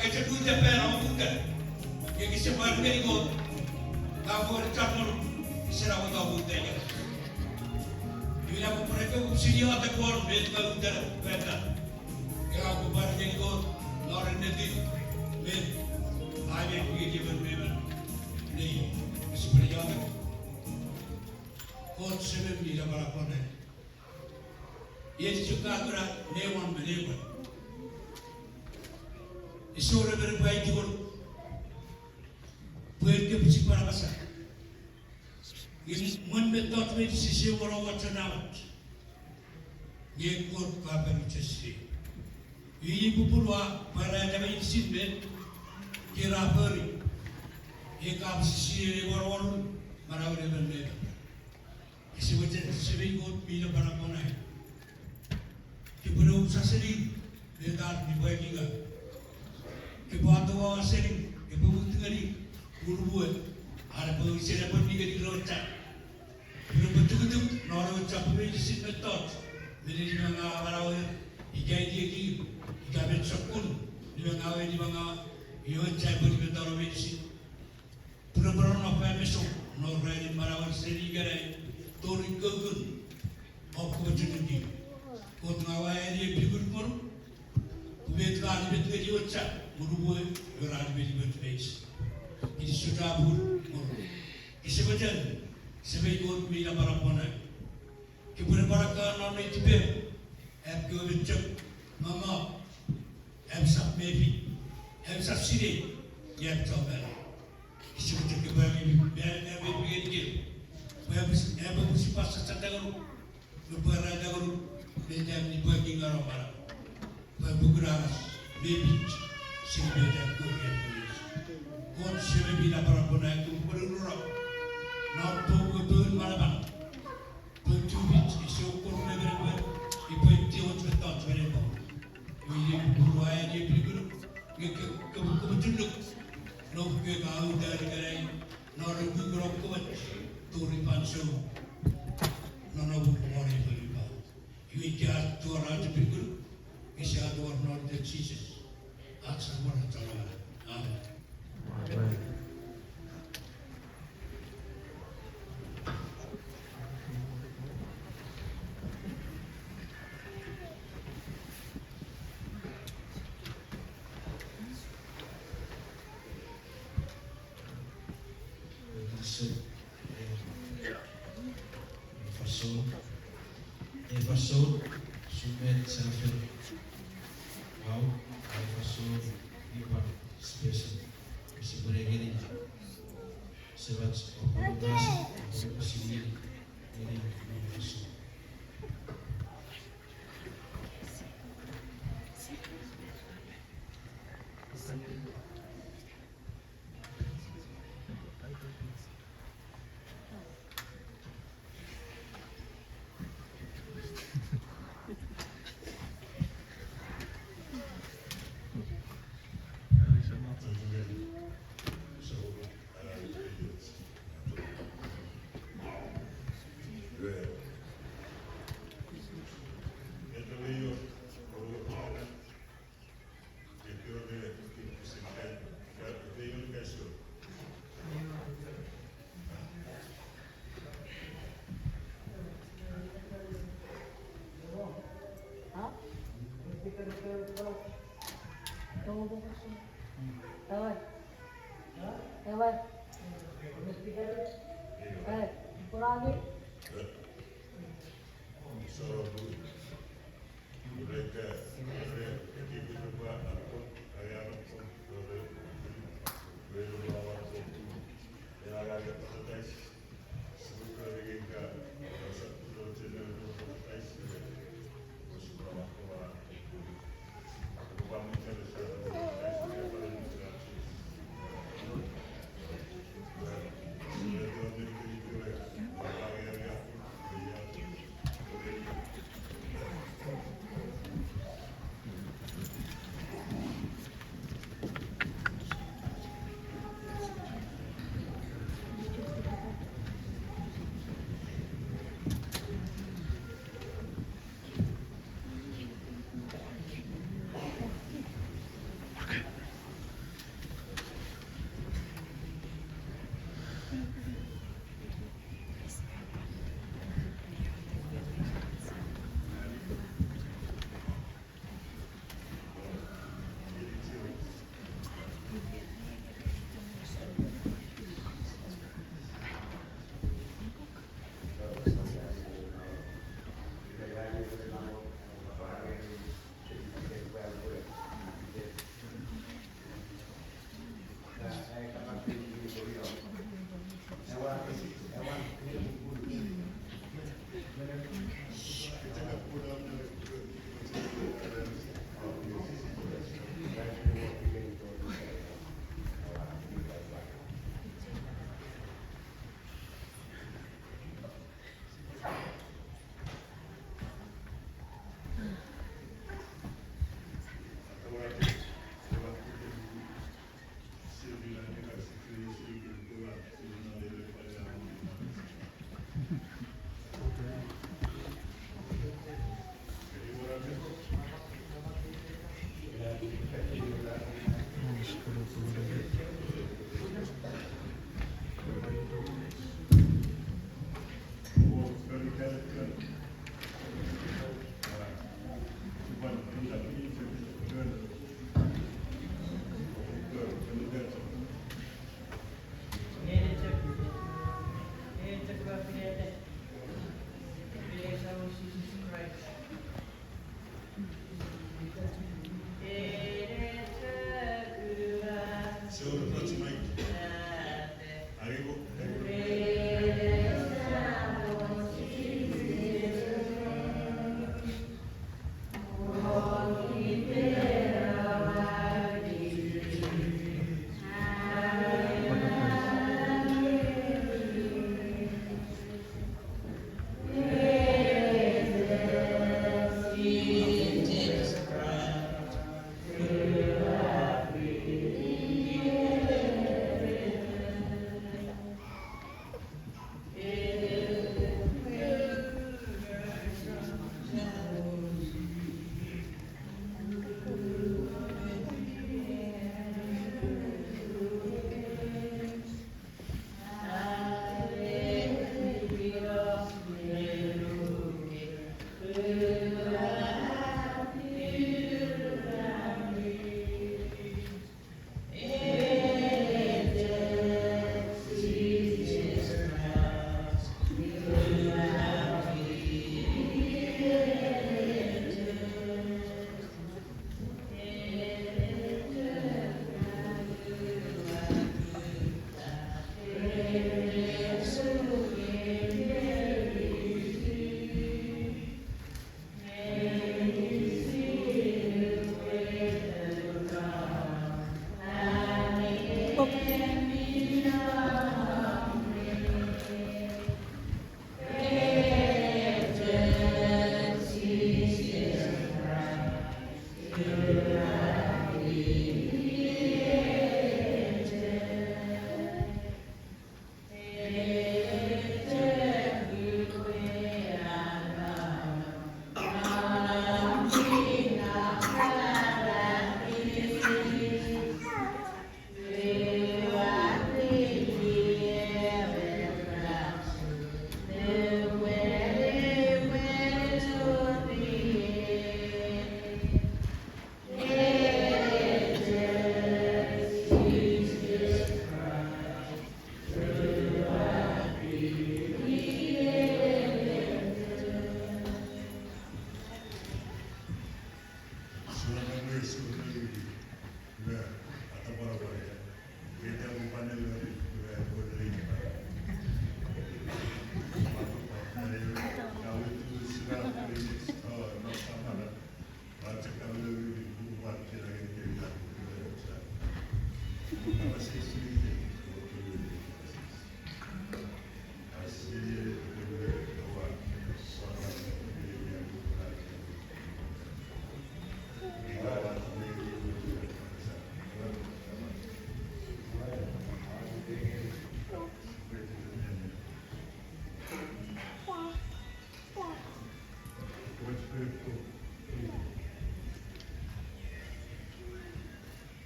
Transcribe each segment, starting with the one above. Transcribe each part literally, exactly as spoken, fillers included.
Kese uta fan om uta. Nge kese pwar ngeni Kot. Ka pwar chapur, kese na wata uta ika. Iwe na pwar ika upsini ata Kot met ka uta fan. Nge ka pwar ngeni Kot, non ennetin met, ai me pwar ngeni emon me emon. Nei, kese pwar ngeni ata Kot. Kot Semem mi napanapano. Iei chok ka kuna ne won me ne pwan. Ese wor emon epwe aiti ngonuk pwe en ke pwisin pwan apasa. Nge mwen mettoch meinisin ese wor och namot. Nge Kot ka fen chesini. Iei pupunu a pwarata meinisin met ke ra fori. Ika pwisin ese wor wor manauen emon me emon. Ese wor chok Semei Kot mi napanapano. Kepwe ne omusaseni met ar nipwakingaw. Kepwe atowa seni, kepwe mut ngeni, urupwe, are pwe ise epwe ningeni rocha. Pwe epwe tukutuk non ewe chapur meinisin mettoch, me neni mangaw manauer, ika ekiek, ika met sokkun, neni mangaw, neni mangaw, iwe chapur meinisin mettoch meinisin. Pwe epwe nonnom fan mesom non ranin manauer seni ikenai tori kukkun. Om kopwe chok nuku. Kot, ngang ua ani epinukunuk ngonuk. Pwe met ka nipet ngeni ewe chapur, nupwen ewe ra nipet meinisin. Kinisou chapur ngonuk. Kese mochen, Semei Kot mi napanapano. Kepwe ne pwan kan non netipem, am kewe met chok, mama, am sap mefi, am sap sinei, nge am chok mano. Kese mochen kepwe ami, me, me, me, me, me, pwe am, am pwisin pwan sassata ngonuk, me pwarata ngonuk, met am nipwakingaw non manauom. Pwe pukun aramas, me pich, seni met am kori am kori. Kot Semei mi napanapano, ai kum pwonun rora. Non poun, poun manaman. Pwe tufich ese wor emon me emon epwe etiwa och mettoch me nepo. Iwe iei pupunu a ani epinukunuk, nge ke, ke, kopwe chok nuku. Non ke ka uta ikenai, non ukukun om komoch, tori fansoun. Non om komoch tori fansoun. Iwe ika atuar ach epinukunuk, ika sia atuar non iten Jises. Ach Samon, ach Chon Amanau. Amen. Amen. Fansoun, ei fansoun, sumen safir. Wow, ei fansoun, ipan special. Ese pwene ngeni. Semach, oupwe pasi, oupwe pasi ngeni, ngeni, ngeni fansoun.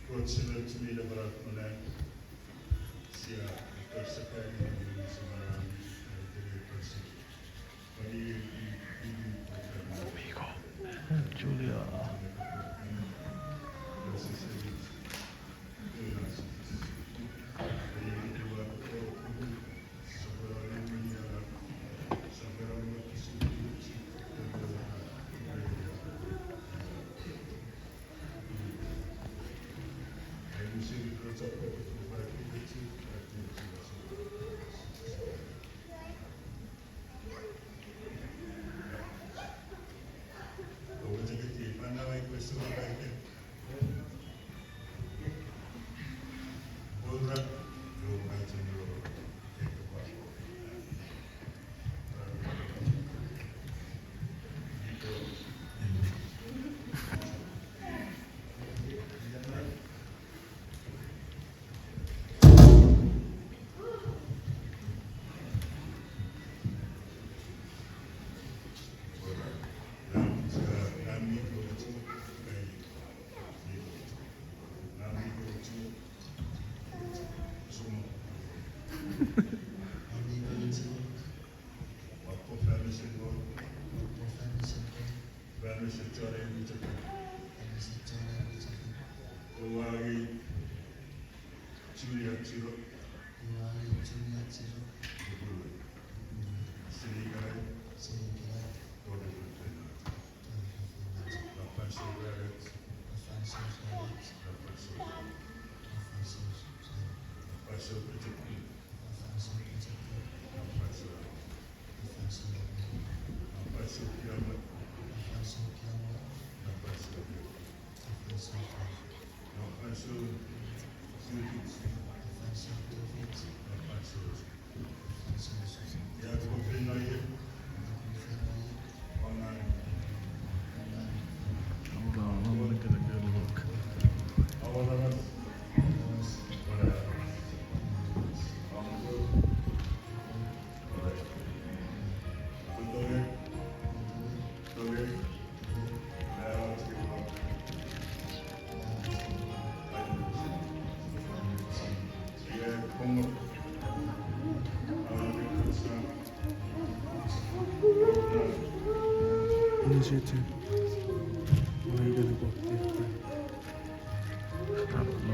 Kot Semach mi napanap non nang, sia ekkoch sefani, sia manau, sia ekkoch sefani. Julia. Julia Chiro. Julia Chiro. Senikai. Senikai. Lapasou Raret. Lapasou Raret. Lapasou Raret. Lapasou Raret. Lapasou Raret. Lapasou Raret. Lapasou Raret. Lapasou Raret. Lapasou Raret. Hold on, I'm gonna get a good look. Initiative. What are you gonna go? Stop. No,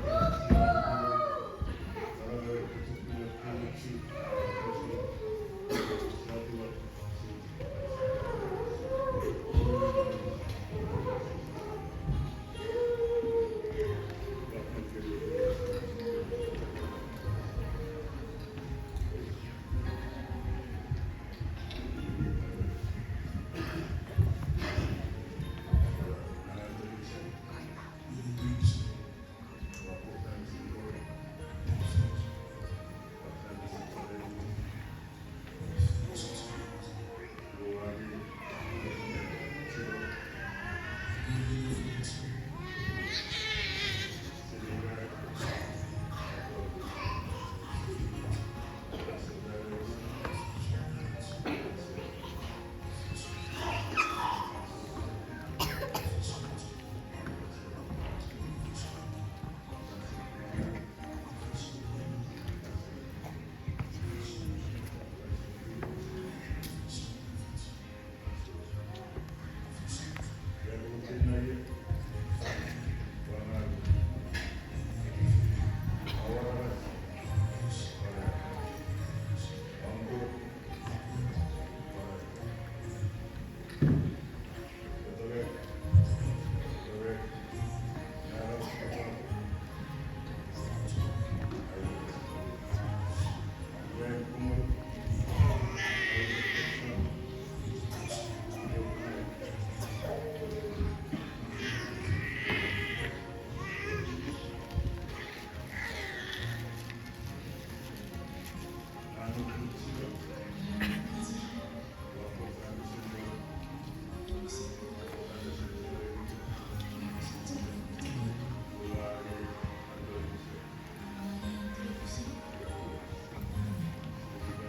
bro.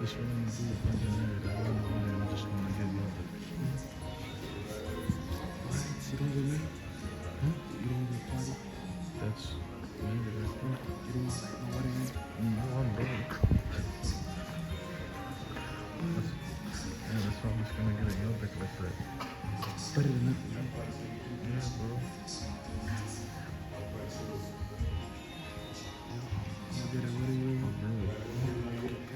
Just wanna do it for the minute. I don't know, man. I just wanna get it over. What? You don't get married? Huh? You don't get party? That's married, right? No, you don't want, like, no wedding? No, I'm broke. That's, yeah, that's why I'm just gonna get a Yelbik like that. Better than nothing, right? Yeah, bro. We'll get a wedding ring. Oh, really?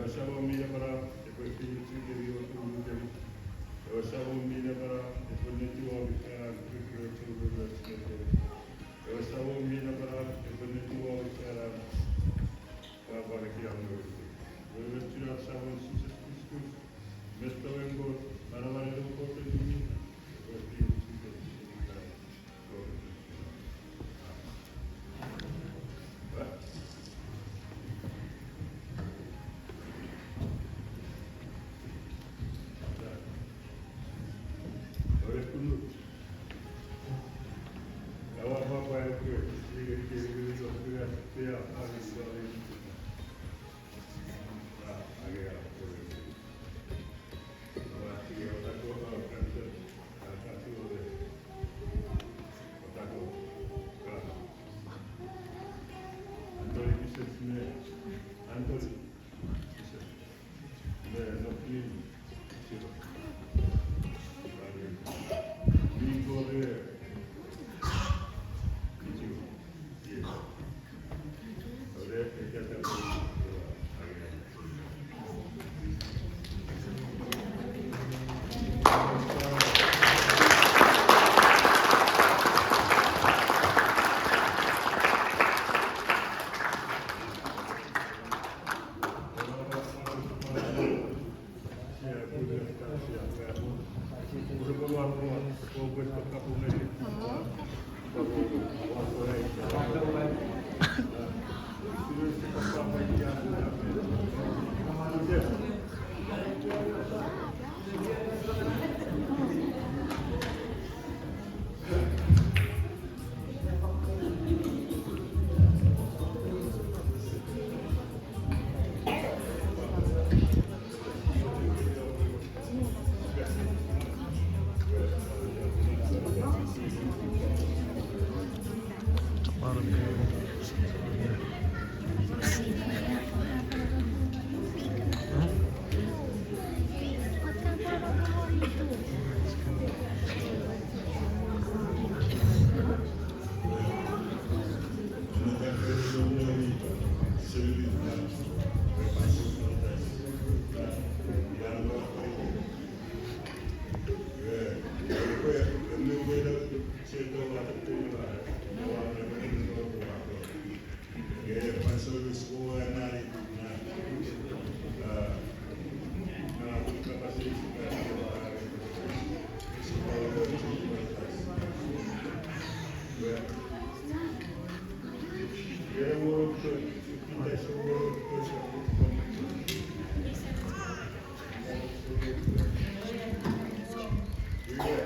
Ewe Samon mi napanap epwe efeiochukemi o tumunu kemi. Ewe Samon mi napanap epwe netiwok fan iten ekkewe chon umoumoch ngenikemi. Ewe Samon mi napanap epwe netiwok fan am pwapwan ekiam ngenikemi. Wewen chon ach Samon Jises Kristus, mettoch en Kot, manamanen Kot Ngun, epwe efeiochukemi seni fan Anthony Bishop me, Anthony Bishop me, Nokin Bishop. Iko me, Bishop. Yes.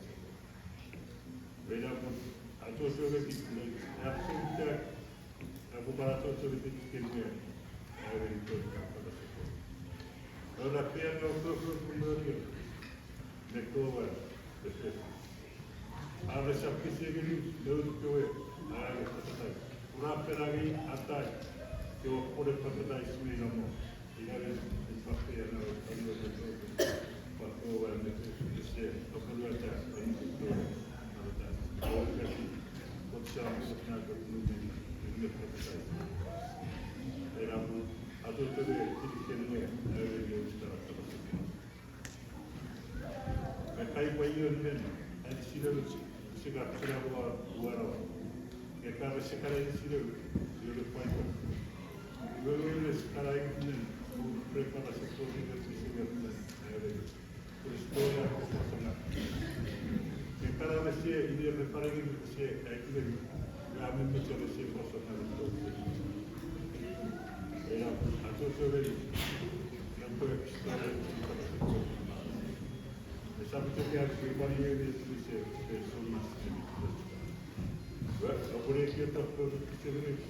kapasen Kot. Ina pun achocho ngeni, ina pun achocho ngeni kich kemi, aewin Kot kapasen Kot. Ora pia no koko kumori. Me kowa, me fefin. Are sap kese ngeni nour kewe, are papatais. Ura fen angei atai, kewe pwone papatais mi namo. Ina ren, ipwapea no, anua me kowa, pwan kowa me fefin, ese, apwonueta, anua me kowa, papatais. Kowa kati, kot sam, kot na, kot numi, me papatais. Ina pun, achocho ngeni kich kemi, aewin Kot kapasen Kot. Me kai pwe ion ren anisinou, ese ka kuna ua, ua no. Nge ka rese kan anisinou, ion epwe pwan. Iwe, iwe, ese kan aikunen, ren kapasen Kot ika ese kan aikunen, aewin Kristo a kosonga. Nge ka rese, ine re fanengin rese aikunen, ra memmecha rese kosonga. Ina pun achocho ngeni, ina pwe Kristo a kosonga. Esap chok ach pwan iei ne Jises, e, somas. Well, oupwe ne kioto pwe Jises.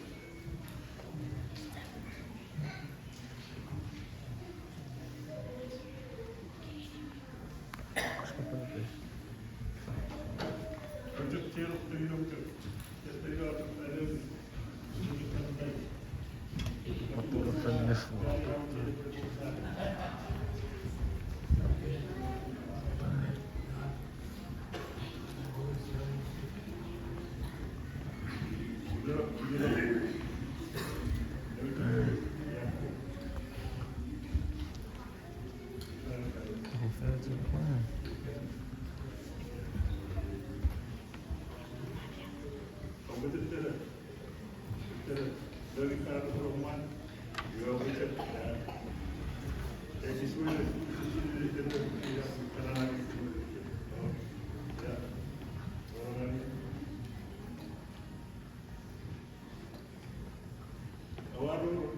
Awarun,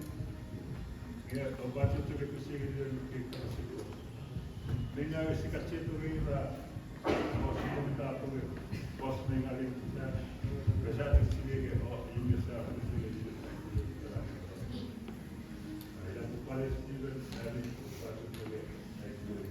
nge oupwe achocho ne pwisin ngeni ren kei kapasen Kot. Minne ewe sika cheto nge ira, o sika mita tonge, pos me ngani kita, kasa chok sinei nge o, iwe sa pwisin ngeni ren kei kapasen Kot. Aia, pale Stephen, Abby, oupwe achocho ne, ai kuwe.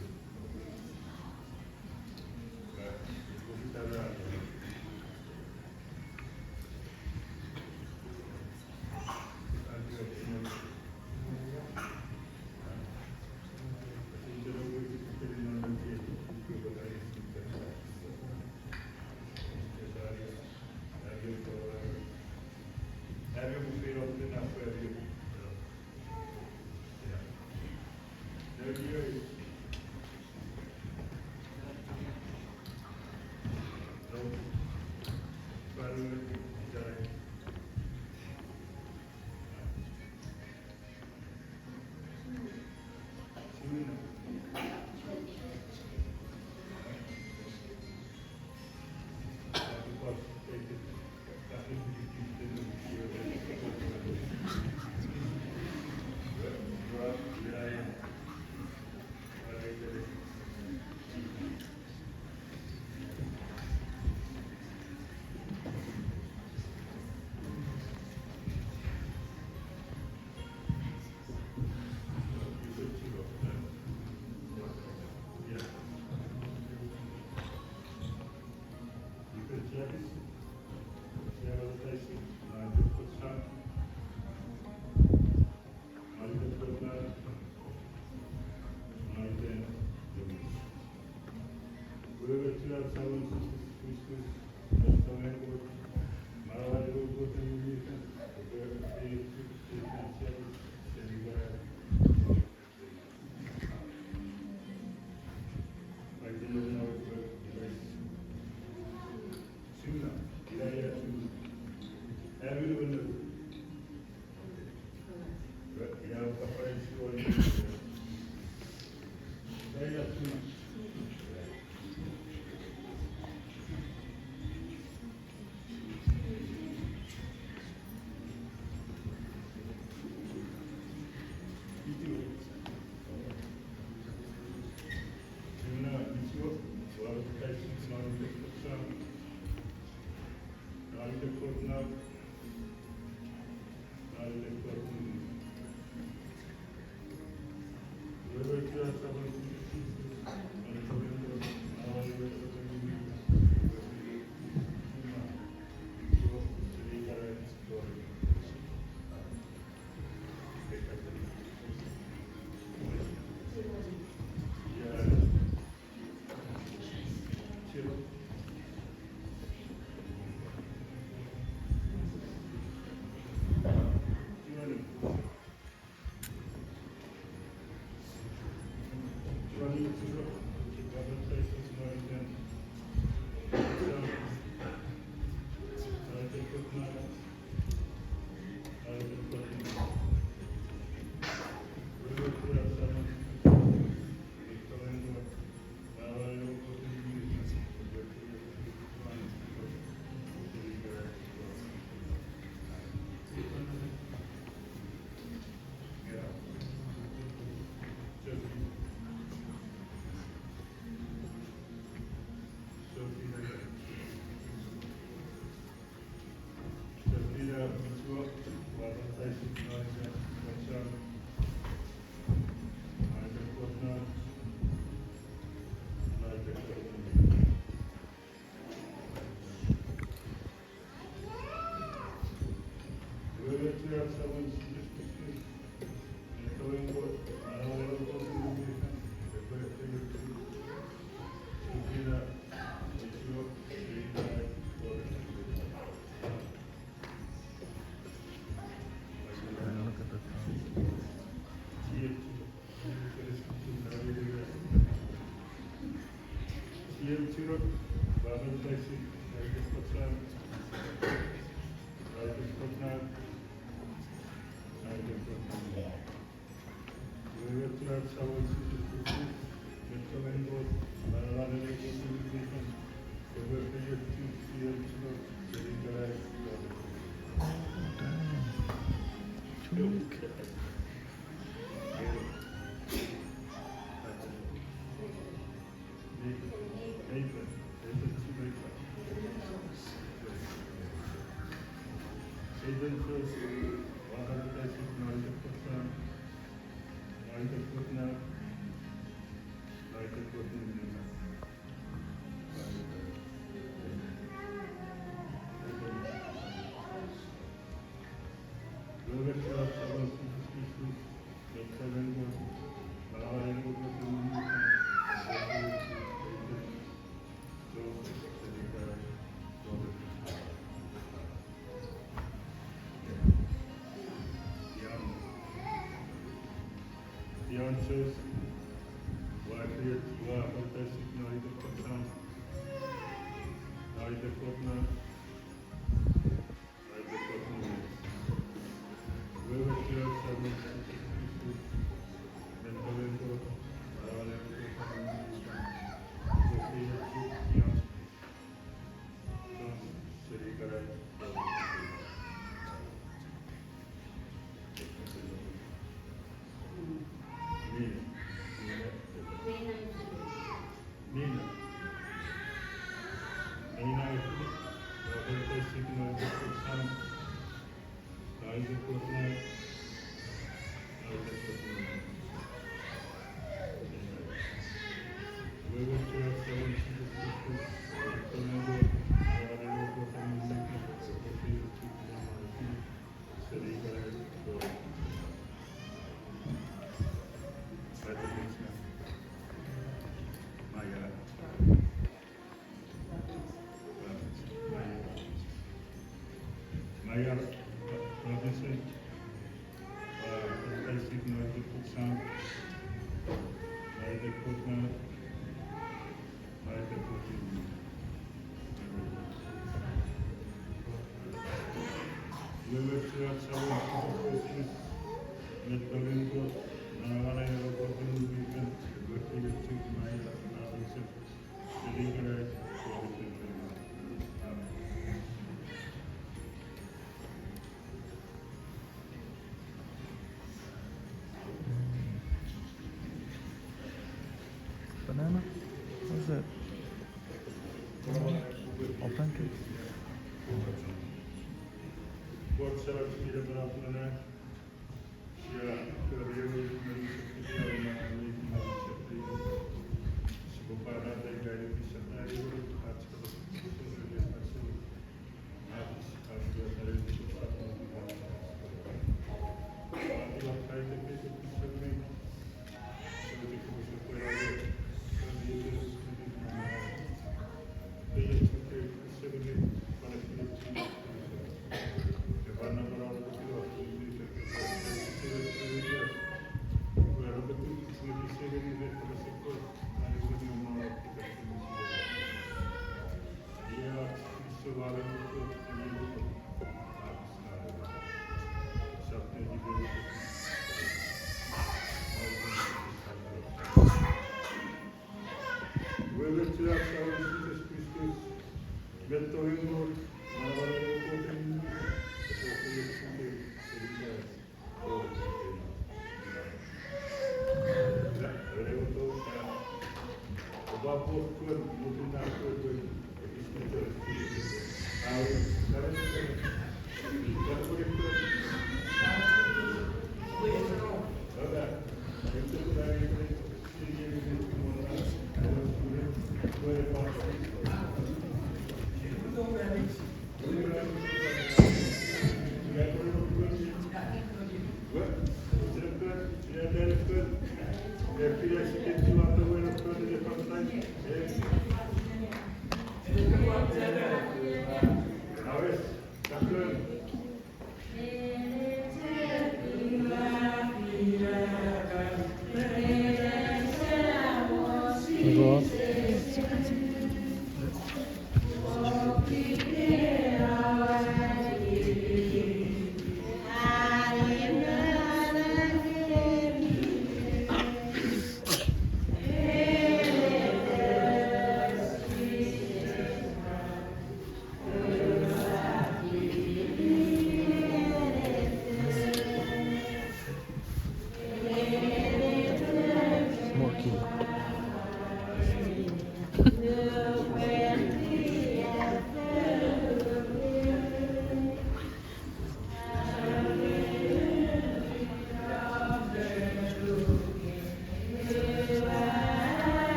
Fiances, ua fiet, ua papatais non iten Kot sam, non iten Kot na, non iten Kot na. Wewe fiot sam non Jises Kristus, men kawen Kot, awan ewe Kot, awan ewe Kot, awan ewe Kot, awan ewe Kot. Maiar, Robinson, a, papatais non iten Kot sam, non iten Kot na, non iten Kot na. Wewe fiot sam non Jises Kristus, men kawen Kot, awan ewe Kot, awan ewe Kot, Maiar, Robinson. Banana? What's that? Oh, thank you. Kot Samach mi napanap non nang, sia kori ewe mei sefiti auna ami mei sefiti. Sipwe pwarata ika eni pisek nani ach kapas sefiti.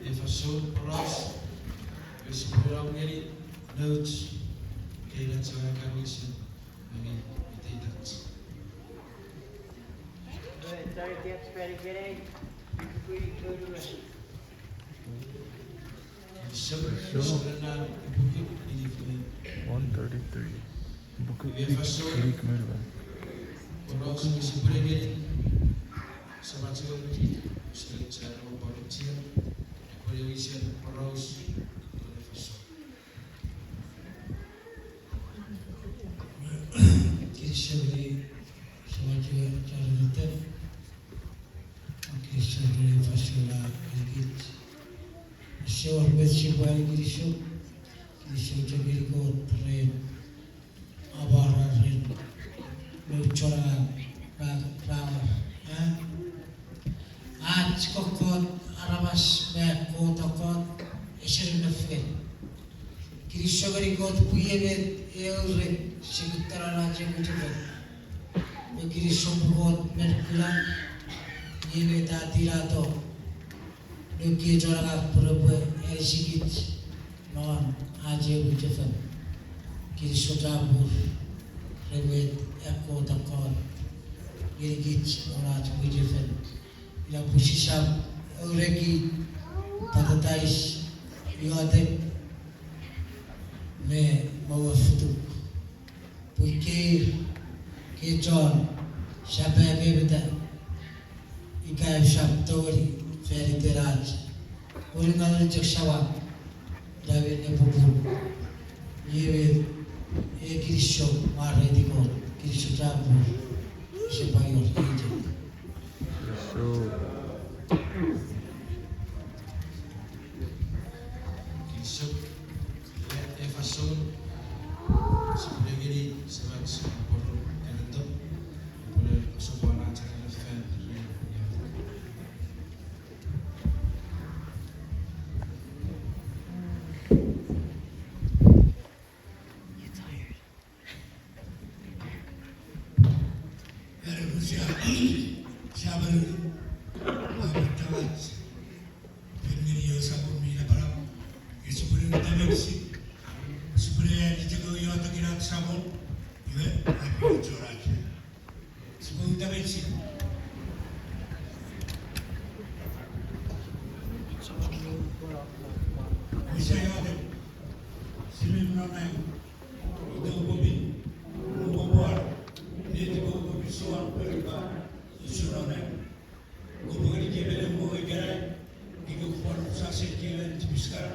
Ifa soun poraus, ifa soun poraus ngeni nouch, kei nouch ewe kan wisen, ngeni iteitach. One thirty-three. Iwe fansoun poraus mi sipwene ngeni Semach we mi pin, usun chok ewe pworaus, epwe wisen poraus, epwe fansoun. Kinisou ngeni Semach we chon nang. Kinisou ngeni fansoun a ngenikich. Ese wor met sipwe kinisou, kinisou chok ngeni Kot ren amwarar ren nouch chon angang ra, ra, a, ach kokkot aramas me kokkot Kot ese nefel. Kinisou ngeni Kot pwe iei met ewe re sikitara ach ei mwichefen. Me kinisou pwe Kot men kuna, iei met a tinato. Nukiechoraga pwe repwe anisikich non ach ei mwichefen. Kinisou chapur ren met ekkoch Kot ngenikich non ach mwichefen. Ina pwe sisap aureki papatais, iotek, me mour futuk. Pwe kei, kei chon, sap akemeta, ika sap tongeni fan iten ach, pwe nge chok sawa, David ne popun. Iwe, e kinisou, mwareiti Kot, kinisou chapur, ese pwan wor, ite. Kinisou, e, e fansoun, sipwene ngeni Semach Paul Keneto, epwene sopweno ach ei fan. Are sia, sia pwan, a, tamach. Pen ngeni ewe Samon mi napanap. Nge sipwene uta meinisin. Sipwene aiti chok ewe iotekin ach Samon. Iwe, a, pwan chorach. Sipwe uta meinisin. Sia iotek. Semem non nang. Ita upwopin, upwopwan, netipom upwopin soan pwe ifa, usun non nang. Kopwe ngenikemi emon ikenai, ika kopwe pwan saseki emon tipis kana,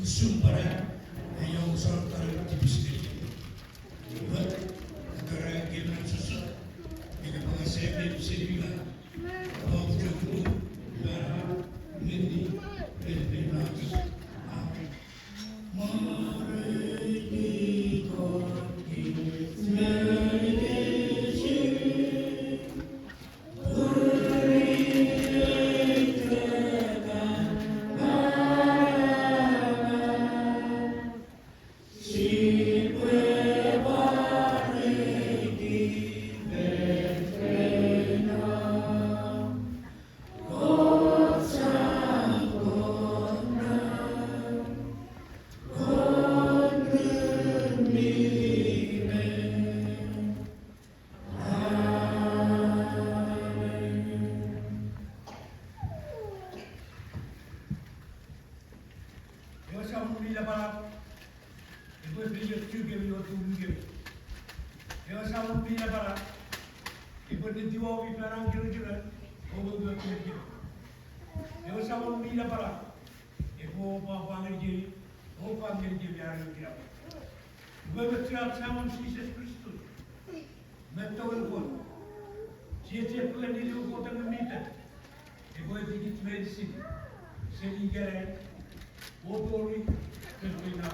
usun pwan, ei omusano tare tipis ngenikemi. Iwe, ika ra kemi sossot, ika pwan seme seni ika, pwan kuku, ika, meni, meni, meni, meni, Ewe Samon mi napanap, epwe efeiochu kemi o tumunu kemi. Ewe Samon mi napanap, epwe netiwomi fan an kirekiroch, o mokutukemi. Ewe Samon mi napanap, epwe pwapwa ngenikemi, o pwan ngenikemi an ewe kinamwe. Iwe me chon ach Samon Jises Kristus, me tongen Kot, chiechien pwe nini Kot ewe mi pin, epwe etikich meinisin, seni ikenai, o tori, epwe ina.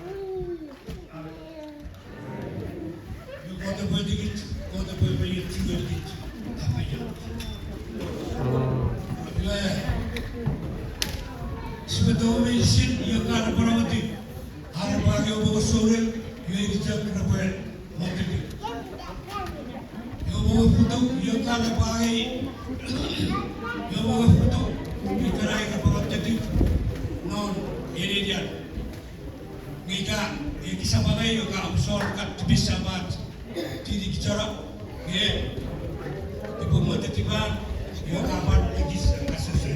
Amen. Iwe Kot epwe etikich, Kot epwe efeiochu ngenikich, a feioch. Iwe, sipwe tou meinisin, io ka repwe namoti, are pwan io pwe souneng, io ikachok repwe namoti. Io pwe futuk, io ka repwe angei, io pwe futuk, ikenai repwe namoti non enenian. Nge ika, ekis sap angei, io ka omusano ka tipis sap ach tinikicheno, nge epwe motetipan, io ka pwan ekis ka sese.